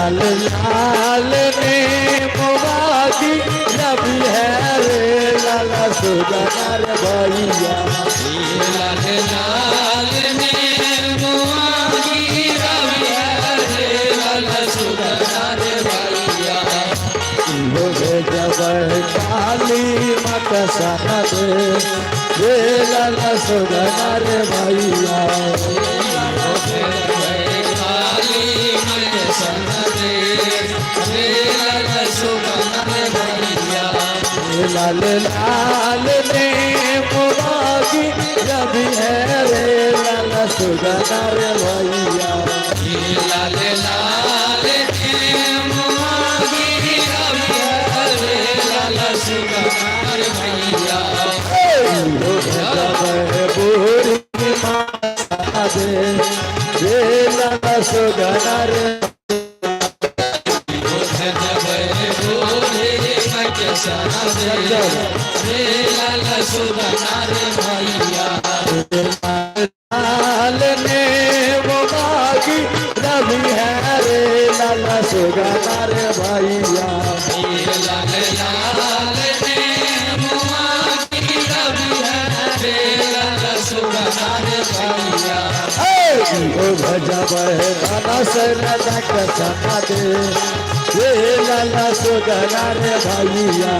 लाल लाल ने मोबागी रवि है रे लाला सुगना रे भैया। लाल लाल ने मुआगी रवि है रे लाला सुगना रे भैया। हो जब काली मत सना दे रे लाला सुगना रे भैया। काली मत सन दे रे लाला सुगना रे भैया। लाल लाल ने मोबागी रवि है रे लाला सुगना रे भैया। लाल लाल ने मुआगी रवि है रे लाला सुगना रे भैया। हो जब बूढ़ी माता दे रे लाला सुगना रे। लाल ने मोबागी रवि है रे लाला सुगना रे भैया। ओ भजब धनस रजक सना दे रे लाला सुगना रे भैया।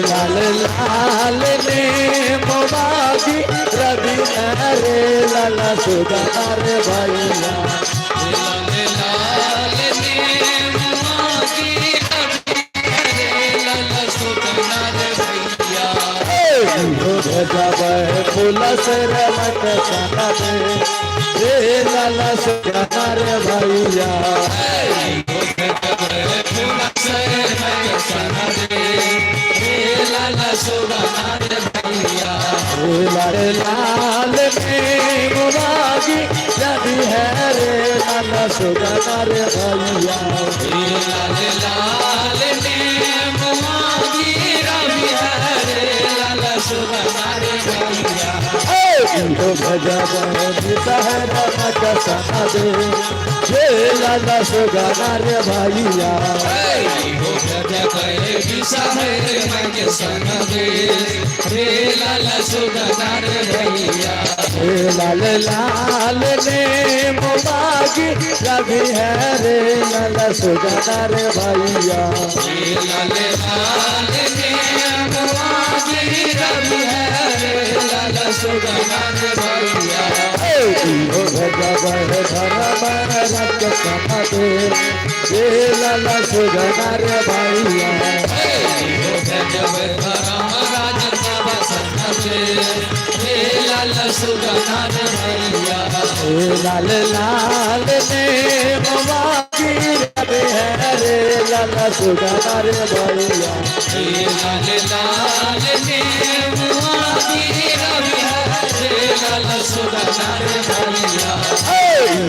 लाल लाल ने मोबागी रवि है रे लाला सुगना रे भैया। हो भजब फूल से रमक सना दे रे लाला सुगना रे भैया। लाल लाल ने मोबागी रवि है रे लाला सुगना रे भैया। लाल लाल ने मुआगी रवि है रे लाला सुगना रे भैया। हो भजब रमक सना दे रे लाला सुगना रे भैया। हो रे लाला सुगना रे भैया। लाल लाल ने मोबागी रवि है रे लाला सुगना रे भैया। लाल लाल ने मुआगी रवि है रे लाला सुगना रे भैया। हो भजब धर्म रख सना दे रे लाला सुगना रे भैया। हो गजब धर्म राज रे रे लाला सुगना रे भैया। लाल लाल ने मोबागी रवि है रे लाला सुगना रे भैया। लाल लाल ने मुआगी रवि है रे लाला सुगना रे भैया।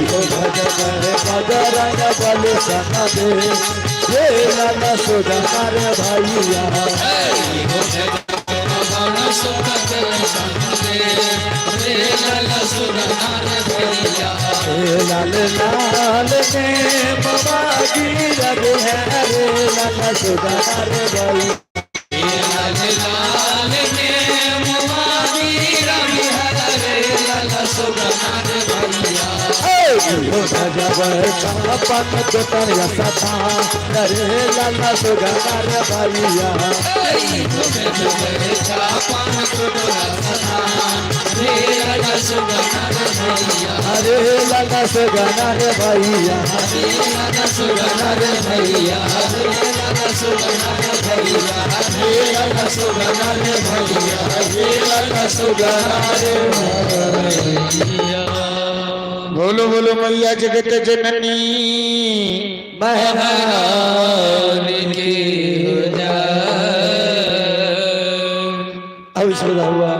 हो भजब बजरंग बल सना दे रे लाला सुगना रे भैया। हो रे लाला सुगना रे भैया। लाल लाल ने मोबागी रवि है रे लाला सुगना रे भैया। लाल लाल ने मुआगी रवि है रे लाला सुगना रे भैया। हो भजब पापन तुतर सता रे लाला सुगना रे भैया। अरे लाला सुगना रे भैया। लाला सुगना रे भैया, लाला सुगना रे भैया, लाला सुगना रे भैया, लाला सुगना रे भैया। बोलो बोलो मैया जगत जननी महारानी की जय। अब श्रोता हुआ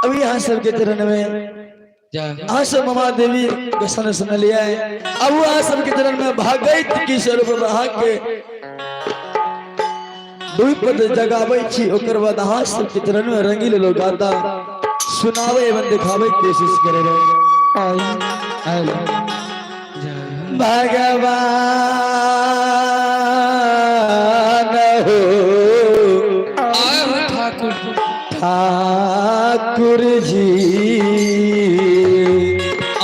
अभी यहाँ सबके चरण में अहाँ सब ममा देवी के सन सुन लिया है। अब वहाँ सबके चरण में भागैत की स्वरूप भाग के दुई पद जगाबै छी, ओकर बाद अहाँ सबके चरण में रंगील लोग गाता सुनावे एवं दिखावे के कोशिश करे रहे। भगवान हो आए हो ठाकुर ठाकुर जी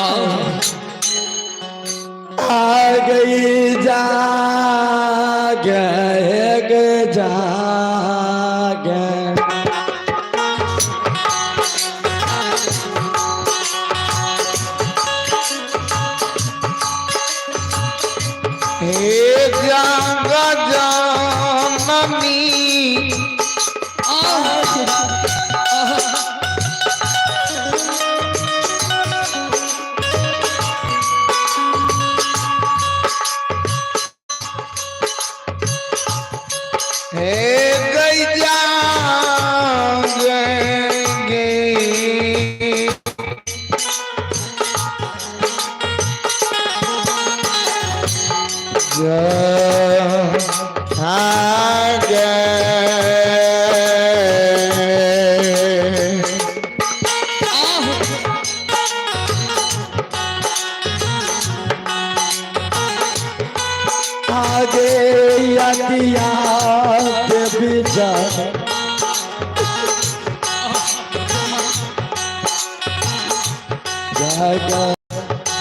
आओ आ गई जाग जाग हे जाग जननी हे गई जागे जागे आगे यदिया देवी जान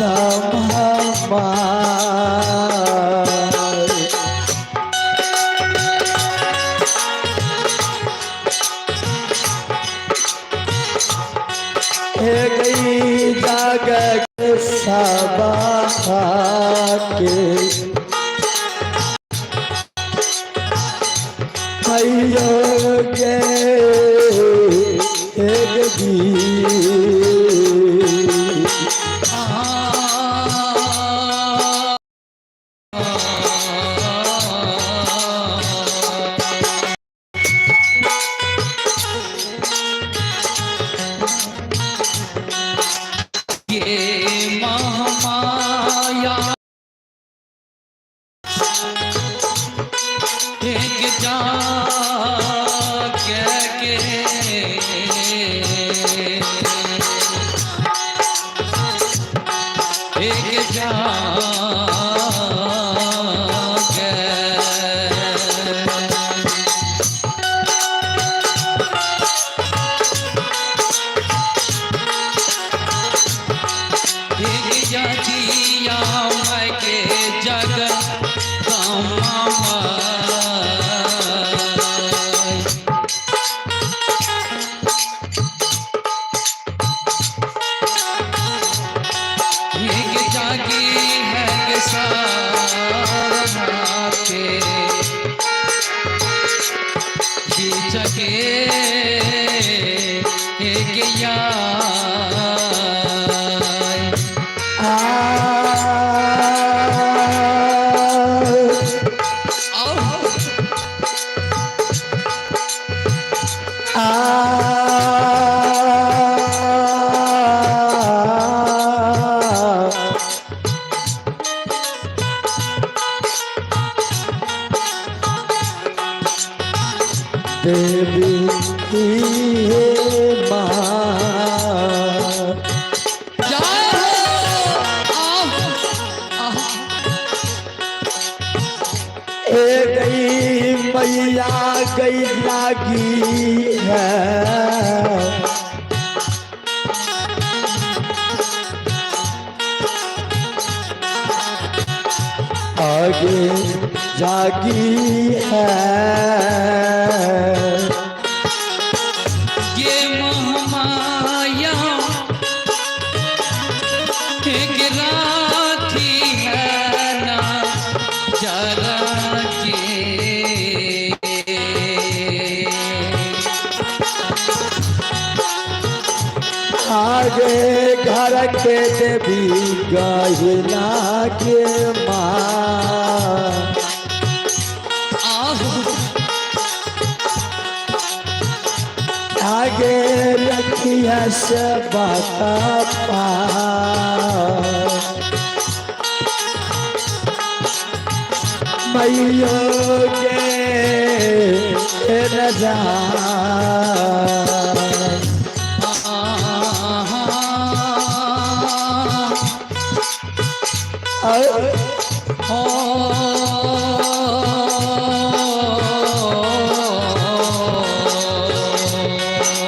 जगदम्बा। हे गई जाग सबा के मैयो के एक दी ये महामाया एक जाग के एक जाग जातिया के जग जागी है के सारा के बीच के एक यार आ आओ आ देवी हे माँ जय हो आओ आओ ए गई मैया गई लागी है आगे जागी है। ये महामाया एक राखी है ना जरा के आगे घर के देवी गहिला के माँ आओ आगे रखिया से बाता पा मैयो के न जाए।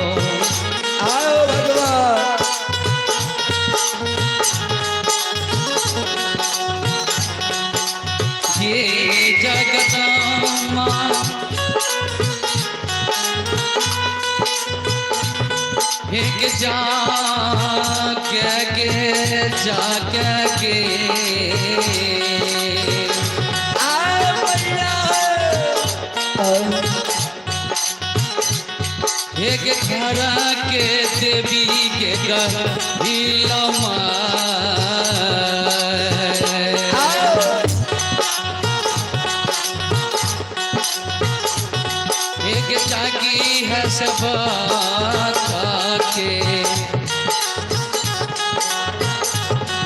आओ भगवान। ये जगदम्बा एक जाके के जाके के आए मैया। एक घर के देवी के गहिलमा एक जागी है सब के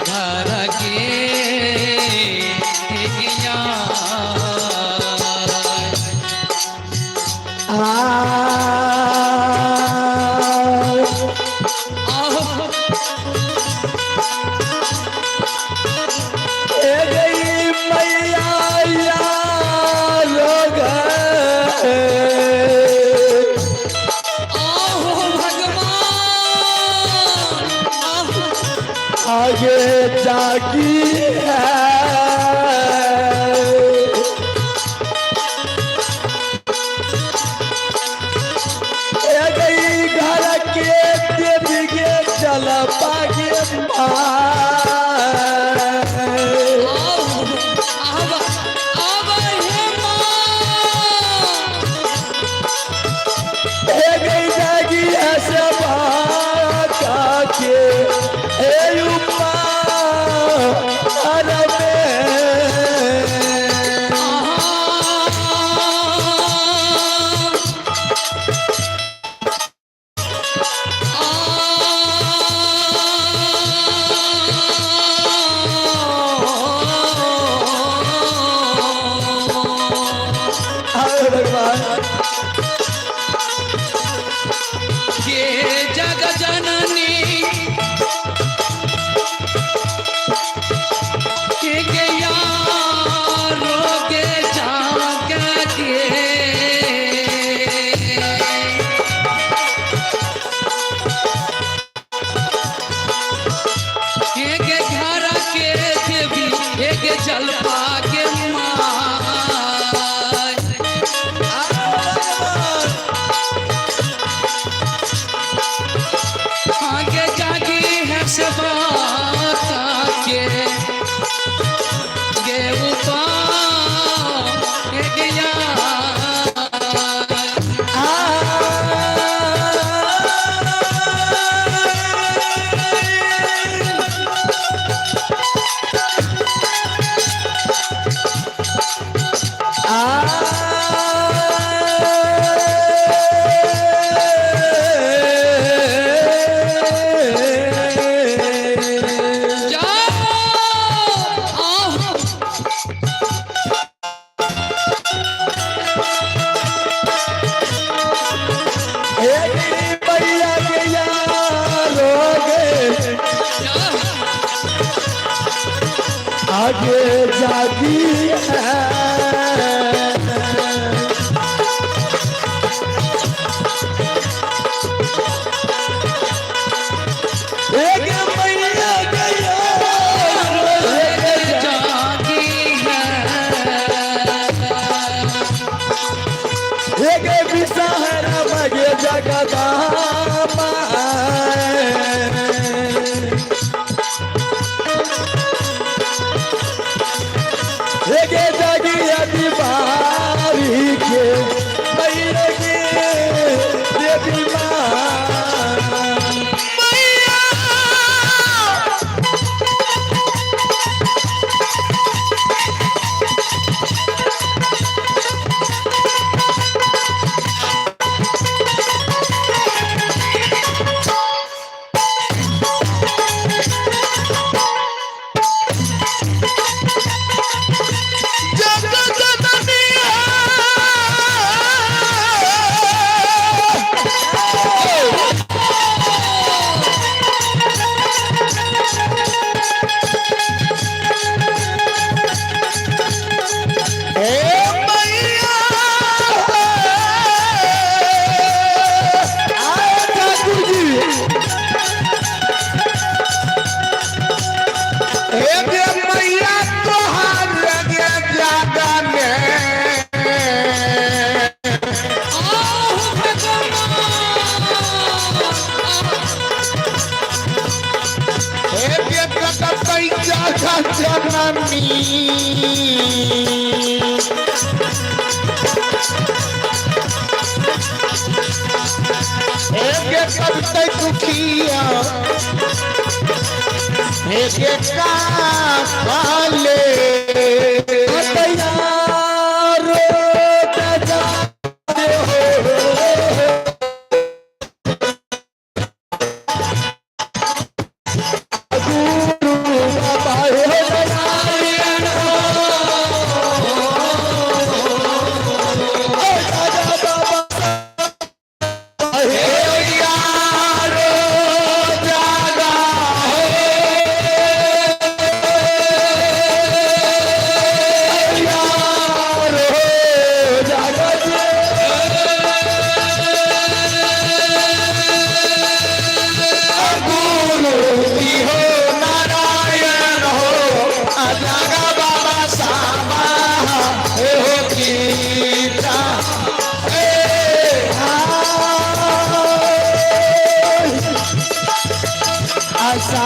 घर के आ ए गई मैया या लोग। आहो भगवान आहो। आगे जागी है। ए गई घर के देवी के चल पागे माँ। आहो आवा आवा हे माँ। ए गई जागी ऐसे बाका के ए उपा अरबे। आए भगवान। के जग जननी के गया रोके जाग के एक घर के देवी एक जलपा के माँ। आगे जागी है सब के गे उपा गया। जाओ आओ। मैया गया लोगे जाओ। आगे जागी है। एक मैया गया लोगे जागी है। एक विषहरा मगे जगदामा। एक जगिया दीवारी के मैया के देवी माँ। मैया सब ते दुखिया हे के का काले तैयार जा हो गुरु बाबा हो नारायण हो दादा बाबा हे यारो जागा हो यारो जागा गुरु जी हो नारायण हो जागा बाबा साबा हे हो गीता हे आशा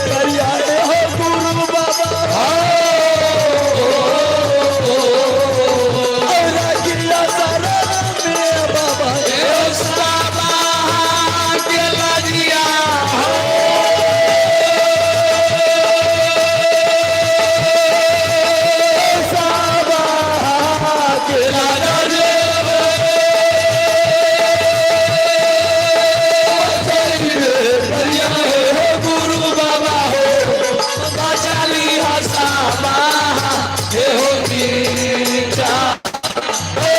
हो गुरु बाबा और शरण में बाबा साबा के लजिया हो साबा के राजा हो गुरु बाबा हो बचाली हसाबा हे हो गीता हे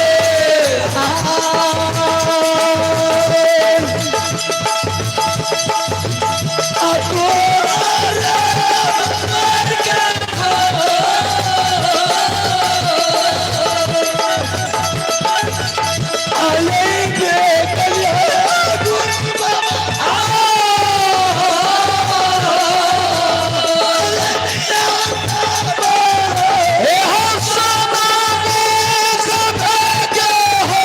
हो साबा के हो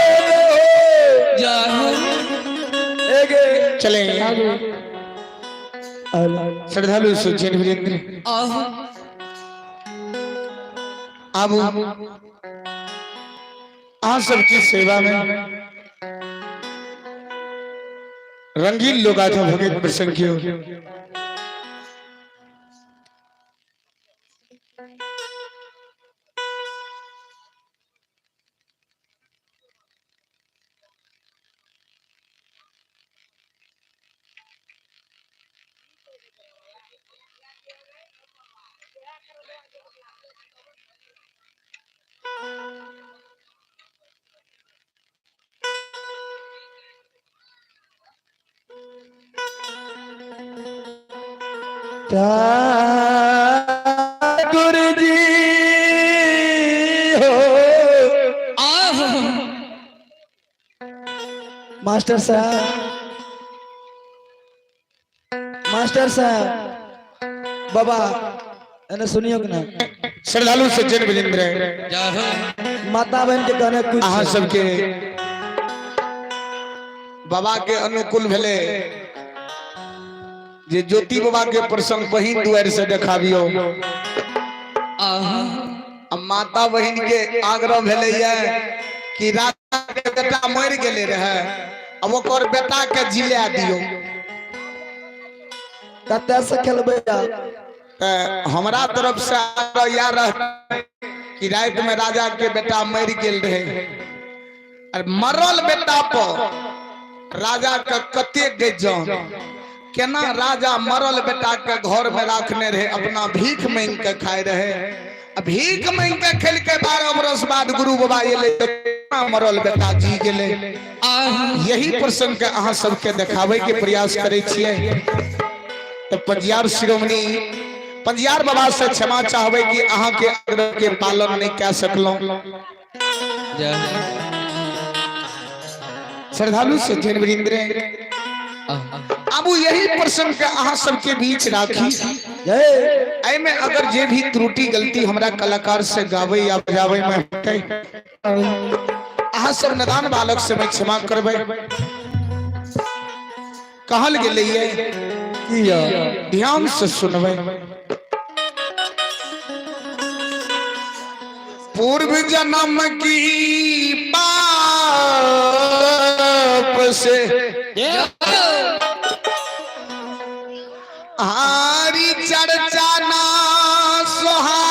भगवान जाहो चले श्रद्धालु सुजन वीरेंद्र आहो आबू आप सबकी सेवा में रंगीन लोग आता भगत प्रसंग की ओर। ठाकुर जी हो आहो मास्टर साहब, मास्टर साहब बाबा एने सुनियो कि ना। श्रद्धालु सज्जन वीरेंद्र जाहो माता बहन के कहने कुछ अहाँ सबके बाबा के अनुकूल भेले जे ज्योति बाबा के प्रसंग बहिन दुआर से देखाबियो। आहा। आ माता बहिन के आग्रह भेले ये कि राजा के बेटा मर गेले रहे, अब ओकर बेटा के जिला दियो। कतऽ से खेलबै आब? तऽ हमरा तरफ से आग्रह यह रह कि रात में राजा के बेटा मर गेल रहे और मरल बेटा पर राजा के कते गजन, केना राजा मरल बेटा के घर में राखने रहे, अपना भीख मांग के खाए रहे। आ भीख मांग के खेल के 12 बरस बाद गुरु बाबा एले तऽ केना मरल बेटा जी गेले। आहा। यही प्रसंग के अहाँ सबके देखावे के प्रयास करे छियै। तऽ पंजियार शिरोमणि पंजियार बाबा से क्षमा चाहबै कि अहाँ के आग्रह के पालन नहीं कह सकलहुँ। जय। श्रद्धालु सज्जन वृंद्र, आहा। आबू यही प्रसंग के अहाँ सबके बीच राखी। जय। एहिमे अगर जे भी त्रुटि गलती हमरा कलाकार से गावे या बजावे में होतै, अहाँ सब नदान बालक से मैं क्षमा करबै। कहल गेलै ये की यौ? ध्यान से सुनबै। पूर्व जन्म की पाप से हारी चर्चा ना सोहा,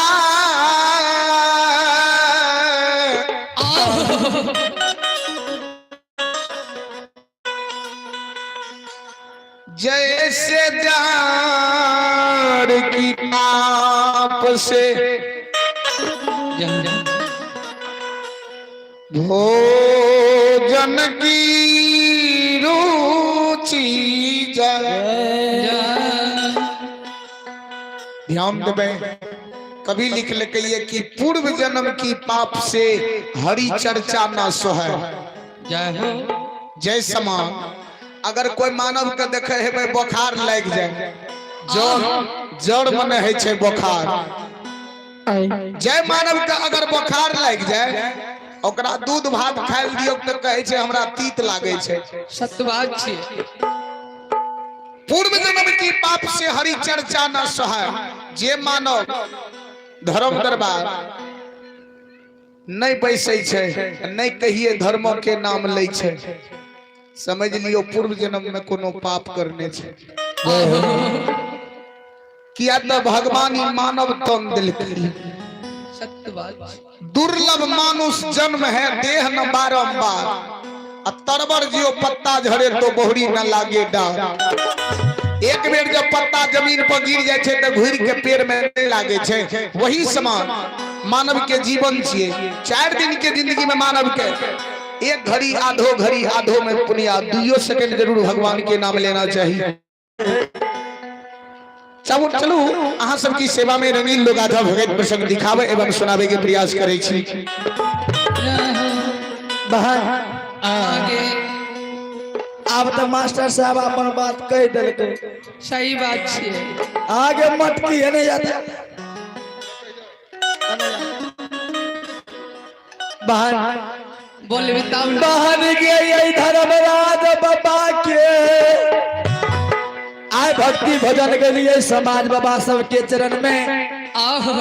जैसे जार की ताप से जय। भोजन की रुचि जाए। जय। ध्यान देबै, कभी लिख लेके ये कि पूर्व जन्म की पाप से हरि चर्चा ना सोहे। जय हो। जय समान अगर कोई मानव के देखे हेबै बोखार लागि जाए, जर जर मने होइ छै बोखार। जय मानव के अगर बोखार लागि जाए, ओकरा दूध भात खायल दियौ तऽ कहै छै हमरा तीत लागै छै। सत्य बात छियै। पूर्व जन्म की पाप से हरि चर्चा न सहाय। जे मानव धर्म दरबार नहीं बैसै छै, नहीं कहिए धर्म के नाम लै छै, समझ लियो पूर्व जन्म में कोनो पाप करने छै। किया तऽ भगवान ई मानव तन देलखिन। सत्य बात छै। दुर्लभ मानुष जन्म है देह न बारंबार, आ तरबर जियो पत्ता झरे तो बहुरी न लागे डार। एक बेर जब पत्ता जमीन पर गिर जाय छै तऽ घुरि के पेड़ में नहीं लागे छै। वही समान मानव के जीवन छियै। 4 दिन के जिंदगी में मानव के एक घड़ी, आधो घड़ी, आधो में पुनिया 2 सेकंड जरूर भगवान के नाम लेना चाहिए। चलू चलू, अहाँ सबकी सेवा में रंगीन लोग आधा भगत प्रसंग दिखावे एवं सुनावे के प्रयास करे छी। बहन आगे। आब तऽ मास्टर साहब अपन बात कहि देलकै। सही बात छियै। आगे मटकी है नहीं जाता बहन। बोलबी तब ने। बहन गे धर्मराज बाबा के आय भक्ति भजन के लिए समाज बाबा सबके चरण में। आहो।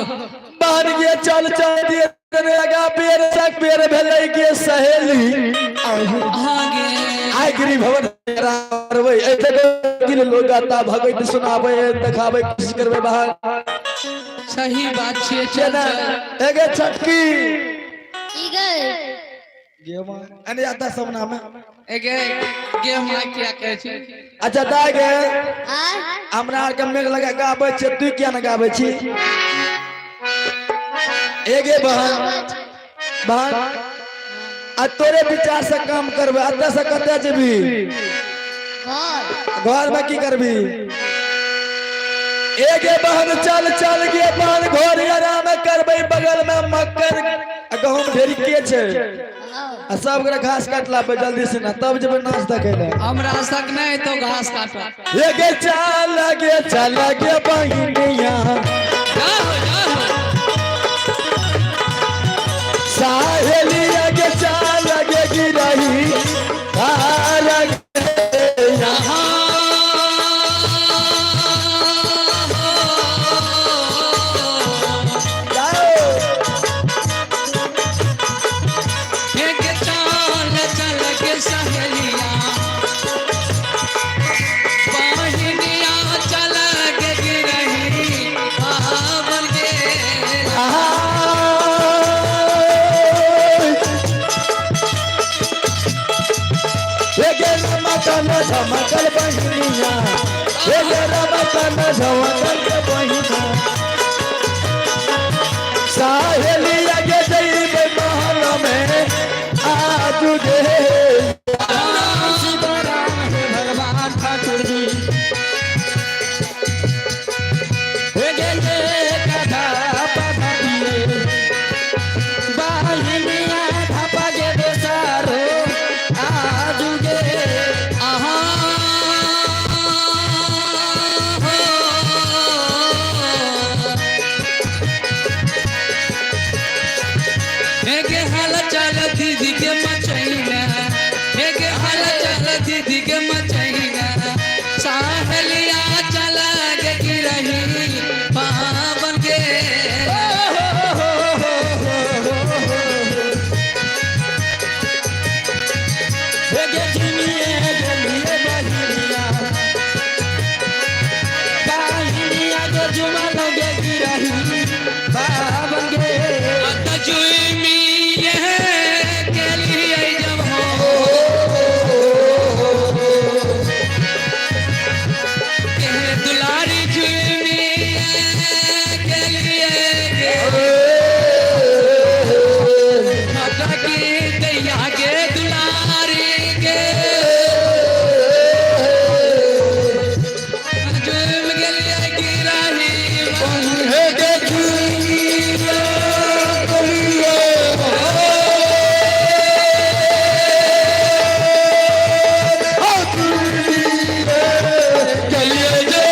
बहन गे चल चल दिए लगा पेड़ तक पेड़ भेलै के सहेली। आगे। आय गिरी भवन करबै एते लोग आता भगत सुनाबै देखाबै कोशिश करबै बाहर। सही बात छियै, चल चल। एगे छटकी। ईगल। अने आता सब नाम है। एगे गे माय किया कहै छै? अच्छा दाय गे। आ। हमरा आर के मेघ लगा गाबै छै, तू किया न गाबै छी? एगे बहन बहन, आ तोरे विचार से काम करबै। एतऽ से कतऽ जेबी? घर। घर में की करबी? एगे बहन चल चल गे बहन, घर आराम करबै। बगल में मक्कर आ गहूम ढेरी के छै। आ सब गोरा घास काटला पे जल्दी से ना, तब जेबै नाच देखे ले। हमरा शक नहीं तो घास काटो। एगे चल गे चल गे बहिनिया। जाओ जाओ। साहेली गे चल गे गिरही। हे गे रमतन झवकन के बहिना साहेलिया के जइबै महल में आजू गे। सीताराम हे भगवान ठाकुर जी, हे गे ये कथा पधारिए बाहिनिया धापा गे दोसारो आजू गे। आहा हे गे हाल चाल दीदी के मचैना, हे गे हाल चाल दीदी के मचैना, साहलिया चला गे गिरही पावन के। हे गे झिमिए गेलिए बहिनिया, बाहिनिया गे जुमल गे गिरही बावन गे। जुमी के लिए जब हो के दुलारी जुमी के लिए गे माता की दैया के दुलारी के जुम के लिए गिराही। हे गे जुइया कलिए ओ जुइया कलिए जे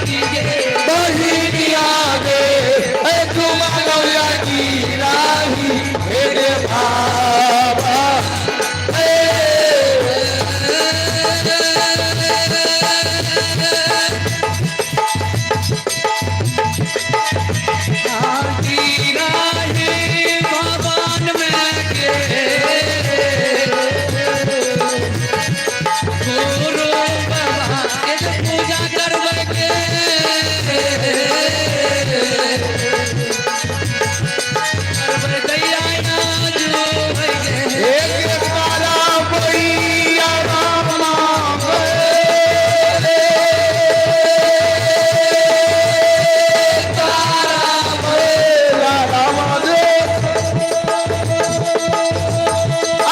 की गे बहिनिया गे ए जुमानौया की राही हे गे बाबा ए। आरती राही भगवान में के गुरु बाबा के पूजा करबै के करबै दैया जुबै के। एक तारा मैया रामा तारा मैया रामा रे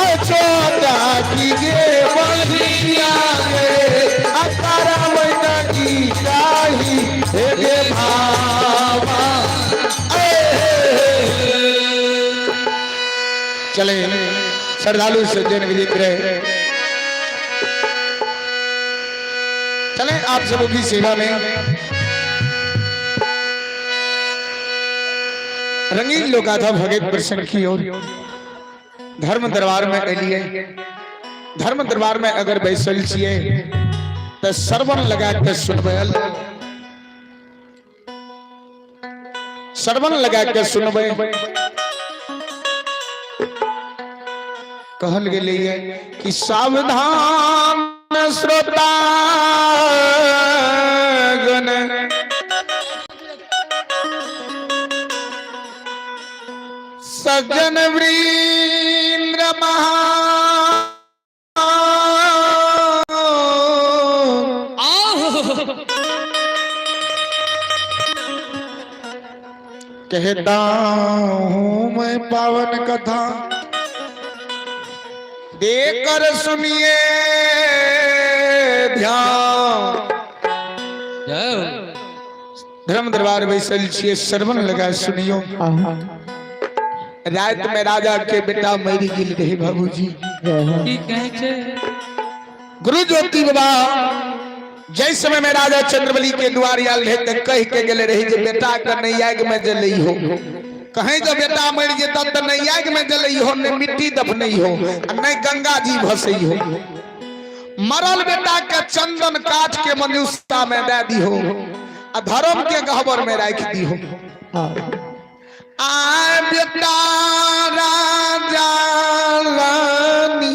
अचोटा की गे बलिया गे आ तारा मैया की चाही हे गे भावा ए। चले श्रद्धालु सज्जन विदित रहे, चले आप सबों की सेवा में रंगीन लोगाथा भगत प्रसन्न की ओर धर्म दरबार में अलिए। धर्म दरबार में अगर बैसल छिए तो श्रवण लगा के सुनबै, श्रवण लगा के सुनबै। कहल गेलैए कि सावधान श्रोता गण सज्जन वृंद्र महा आहो कहता हूँ मैं पावन कथा देकर सुनिए ध्यान। जय हो। धर्म दरबार बैसल छिए श्रवण लगा सुनियो। रात में राजा के बेटा मरि गेल रहे बाबूजी। की कहै छै? गुरु ज्योति बाबा जै समय में राजा चंद्रबली के द्वार आयल रहे त कह के गेले रहे जे बेटा के नहीं आग में जलई हो, कहीं जब बेटा मर जेता त नहीं आग में जलई हो, नहीं मिट्टी दफनई हो आ नहीं गंगा जी भसई हो। मरल बेटा के चंदन काठ के मनुष्यता में दे दी हो आ धर्म के गहबर में राख दी हो। आ बेटा राजा रानी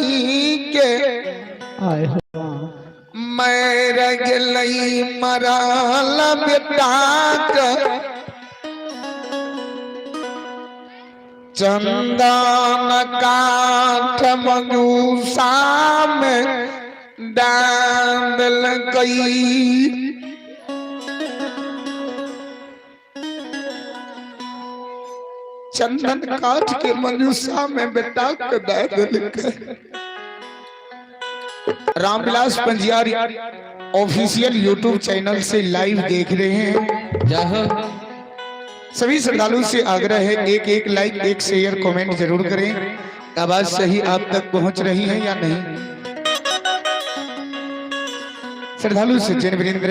के मर गेलई मरल बेटा के चंदन काठ मंजूषा में डाल गई। चंदन काठ के मंजूषा में बेटा के दे दिलकै। Ramvilas Panjiyar official YouTube channel से लाइव देख रहे हैं। जाहो। सभी श्रद्धालु से आग्रह है, एक एक लाइक, एक शेयर, कमेंट जरूर करें। आवाज सही आप तक पहुंच रही है या नहीं? श्रद्धालु सज्जन वीरेंद्र,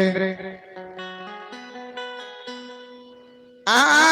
आ